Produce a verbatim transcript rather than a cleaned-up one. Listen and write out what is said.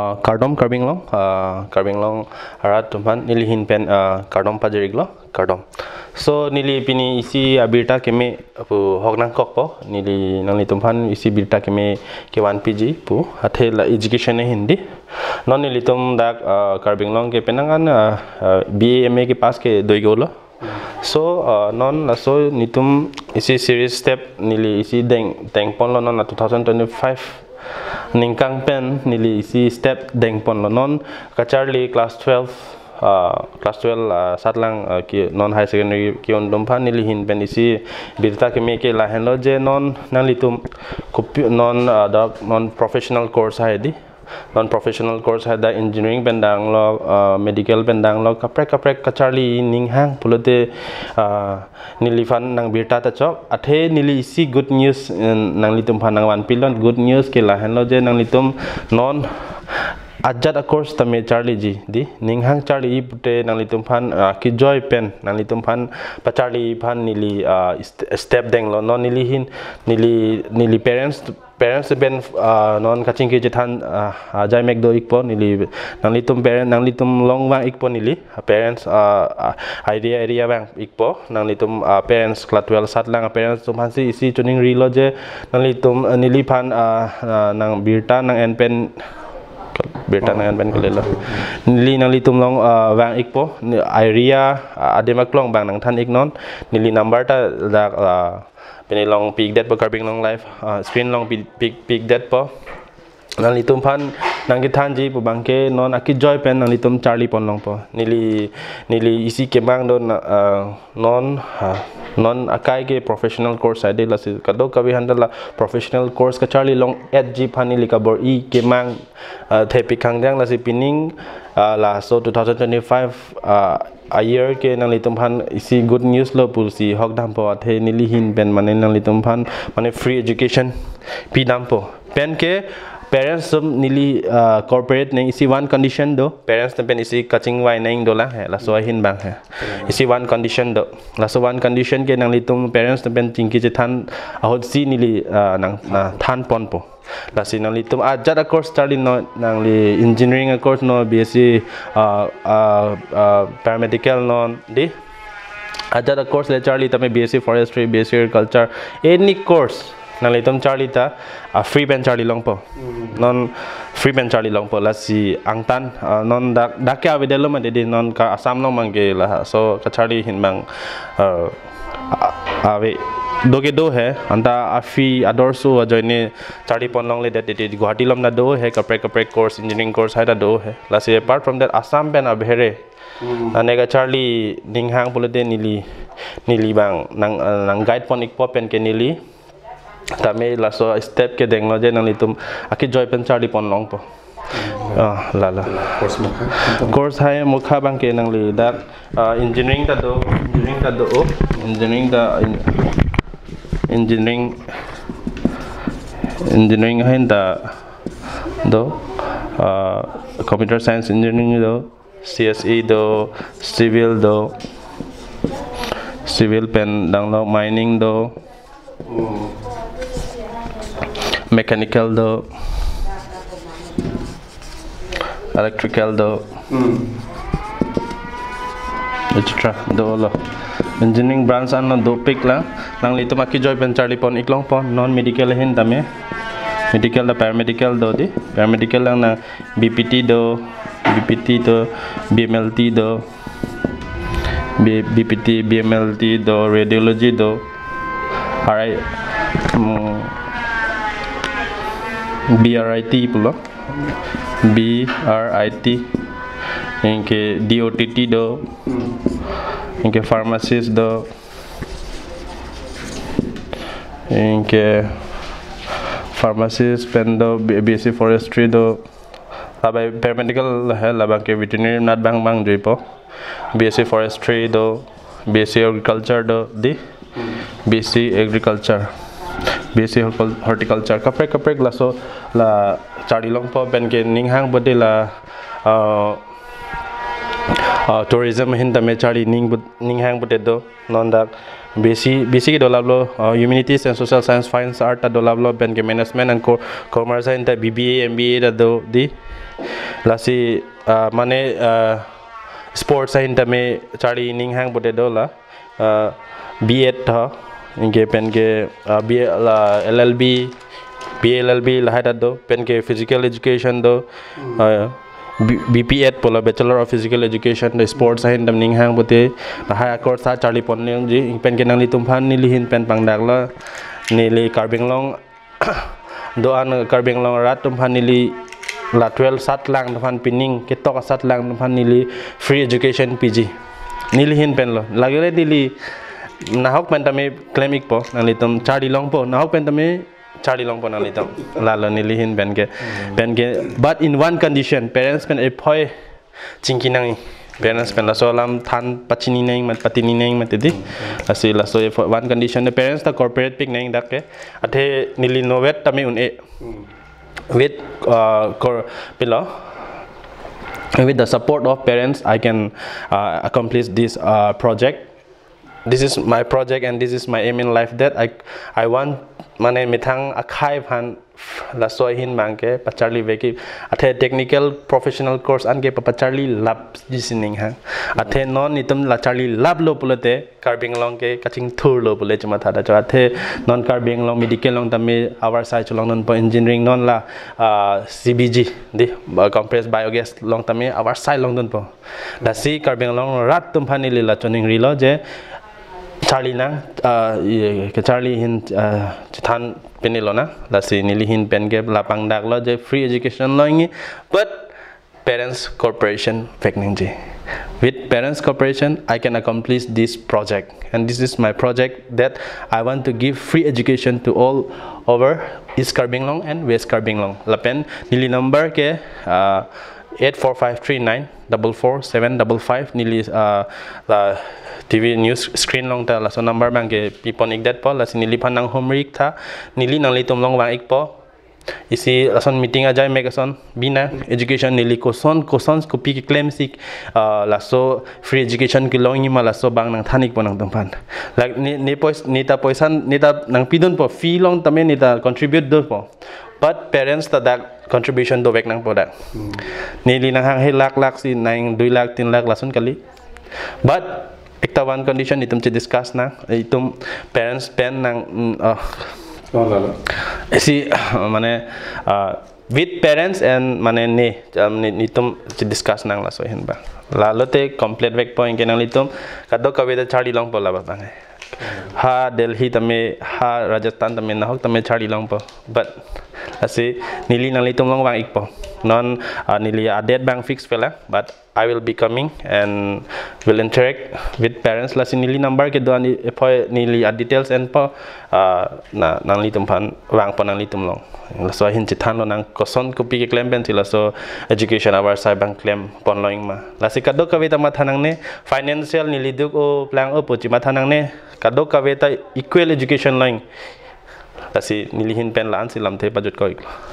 Uh, kardom Karbi Anglong, uh, Karbi Anglong arat atum aphan neli ahin pen, uh, kardom pajir-iklo, kardom. So neli pini isi abirta keme pu hok nangkokpo, neli nanglitum aphan isi birta keme kevan piji pu, athe la education ahin di. Non nelitum dak, uh, Karbi Anglong ke penang an, uh, uh, B A M A ke pass ke do-iklo. So, uh, non laso nelitum isi series step neli isi deng, dengponlo non la two thousand twenty-five aningkan pen neli isi step dengponlo non kacharli class twelve, uh, class twelve, uh, satlang, uh, ke non higher secondary ke-un atum aphan neli ahin pen isi birta keme ke lahenlo je non nanglitum kopi non, uh, dak non professional course hai di. Non professional course hai dak engineering pen damlo, uh, medical pen damlo, kaprek kaprek kacharli ning hang pulote, uh, neliphan nangbirta ta chok. Athe neli isi good news, eh, nanglitum aphan nangvanpilo, good news ke lahenlo je nanglitum non ajat a-course tame charliji di, ning hang charli pute nanglitum aphan, uh, kejoi pen nanglitum aphan pacharli aphan neli, uh, st-, step denglo non neli ahin, neli, neli parents parents pen, uh, non kachingki chethan, uh, ajai mek do-ikpo neli, nanglitum parent, nanglitum along vang-ikpo neli, uh, parents, uh, uh, area area vang-ikpo nanglitum, uh, parents class twelve satlang parents atum aphansi isi chuning rilo je nanglitum, uh, neliphan, uh, uh, nangbirta nang-en pen, birta nang-en pen kalilo. Neli nanglitum along, uh, vang-ikpo, ne area, uh, adim aklong abang nangthan-iknon, neli number ta dak, uh, pini along pi-ikdetpo Karbi Anglong Live, ah, screen along pi-, pi-, pi-ikdetpo. Nanglitum aphan nangkethanji pu abangke non akejoi pen nanglitum charlipon longpo. Neli, neli isi kemang do na, ah, non, ah, non akai ke professional course hai di lasi kadokave aphan ta la professional course kacharli long-etji aphan neli kabor-i kemang, ah, thepik kangdang lasi pining, ah, laso two thousand twenty-five, ah, a-year ke nanglitum aphan isi good news lo pusi hok dampo athe neli ahin pen mane nanglitum aphan mane free education pi dampo. Pen ke parents atum neli, ah, cooperate nang isi one condition do. Parents atum pen isi kachingvai nang dolang he. Laso ahin abang he. Isi one condition do. Laso one condition ke nanglitum parents atum pen chingki chethan ahutsi neli, ah, nang, nangthanponpo. Lasi nanglitum ajat a-course charlinon, nangli engineering a-course non, B S C, ah, ah, ah, paramedical non di. Ajat a-course le charli tame B S C forestry, B S C agriculture, any course nanglitum charli ta, ah, free pen charli longpo. Non free pen charli longpo lasi angtan, ah, non dak, dak ke avedetlo mati di non ka Assam along mangkela. So kacharli ahin abang, ah, a-, ave do ke do he, anta a-fee ador so ajoine charlipon longledet di, di Guwahati along ta do he, kaprek kaprek course, engineering course hai ta do he. Lasi apart from that Assam pen abhere. Hmm. Ane kacharli ning hang pulote neli, neli abang nang, eh, nang-guide pon-ikpo pen ke neli tame laso step ke denglo je nanglitum akejoi pen charlipon longpo. Ah, lalo. Course mokha. Course hai mokha abangke nangli dak, ah, engineering ta do, engineering ta do, oh, engineering ta en-, engineering, engineering ahin ta do, ah, computer science engineering do, C S E do, civil do, civil pen damlo mining do, mechanical do, electrical do, hmm, et cetera dolo. Engineering branch an lo dopik lang, nanglitum akejoi pen charlipon-ik longpo, non medical ahin tame. Medical ta paramedical do di, paramedical lang nang B P T do, B P T do, B M L T do, B-, B P T, B M L T do, radiology do, R I, mm, B R I T pulo, B R I T, anke D O T T do, anke pharmacist do, anke pharmacist pen do, B-, B S C forestry do, labai paramedical he, labang ke veterinary nat abang abang juipo. B S C forestry do, B S C agriculture do di, B S C agriculture, B S C horticul-, horticulture, kaprek kaprek laso la charli longpo pen ke ning hang pute la, uh, uh, tourism ahin tame charli ning put-, ning hang pute do. Non dak B S C, B S C ke dolaplo, uh, Humanities and Social Science, Fine Art ta dolaplo, pen ke Management and Co-, Commerce ahin ta B B A, M B A ta do di. Lasi, ah, mane, ah, sports ahin tame charli ning hang pute do la, ah, B Ed tho, anke pen ke, ah, B L, ah, L L B, B A L L B lahai ta do, pen ke physical education do, ah, B-, B P Ed pulo, Bachelor of Physical Education do, sports ahin tame ning hang pute, lahai a-course ta charli pon nangji, pen ke nanglitum aphan neli ahin pen pangdaklo, neli Karbi Anglong do-an Karbi Anglong arat atum aphan neli la twelve sat lang atum aphan pining ketok asat lang atum aphan neli free education piji. Neli ahin pen lo. Lagile neli nahok pen tame klem ikpo, nanglitum charli longpo, nahok pen tame charli longpo nanglitum. Lalo neli ahin pen ke, pen ke, but in one condition, parents pen ephoi chingki nangji. Parents pen laso alam than pachini nangji mat, patini nangji mat titi. Lasi laso ephoi one condition, the parents ta cooperate pik nangji dak ke. Athe neli novet tame un-e. With, uh, cor-, pilo, with the support of parents, I can, uh, accomplish this, uh, project. This is my project and this is my aim in life, that I, I want, mane methang akhei aphan laso ahin abang ke pacharli vek ik. Athe technical professional course an ke pa-, pacharli lapji si ning hang. Athe non itum la charli laplo pulote Karbi Anglong ke kachingthurlo pule chuma thada cho. Athe non Karbi Anglong medical along tame avarsai cholongdunpo, engineering non la, ah, C B G di, ba, compressed biogas along tame avarsai longdunpo. Lasi Karbi Anglong arat atum aphan neli la choningrilo je charli nang, ah, ye, kecharli ahin, ah, chethan pini lonang. Lasi neli ahin pen ke la pangdaklo je free education longji, but parents cooperation vek nangji. With parents cooperation, I can accomplish this project. And this is my project, that I want to give free education to all over East Karbi Anglong and West Karbi Anglong. Lapen neli number ke, ah, eight four five three nine double four seven double five, neli, ah, la T V news screen along ta laso number abang ke pipon ikdetpo, lasi neliphan nanghumri ik tha, neli nanglitum along vang ikpo. Isi lason meeting ajai mek ason bina education neli koson, koson kopi keklem si, ah, laso free education kelongji ma, laso abang nangthan ikpo nangtumphan. Like ne, ne pois-, ne ta poisa, ne ta nangpidunpo, fee along tame ne ta contribute dunpo. But parents ta dak contribution dovek nangpo dak. Neli nanghanghe lakh lakh si nang dui lakh tin lakh lason kali. But ekta one condition itum chediscuss nang, itum parents pen nang, mm, ah, Oh, lalo. Si, mane, ah, with parents and mane ne, um, ne, netum chediscuss nang laso ahin abang. Lalo te complete vekpo, anke nanglitum kadokave ta charli longpo labang ke. Ha Delhi tame, ha Rajasthan tame, nahok tame charli longpo. But lasi neli nanglitum along vang ikpo. Non, ah, neli a-date abang fix pela, but I will be coming and will interact with parents. Lasi neli number kedo-an, ephoi neli a-details enpo, ah, na, nanglitumphan vangpo nanglitum along. Laso ahin chethan lonang koson kopi keklem pensi laso education avarsai abang klem ponlongji ma. Lasi kadokave ta matha nangne, financial neli duk-o plang-o pu chematha nangne, kadokave ta equal education longji. Lasi neli ahin pen la-an si lamthe pajut ko iklo.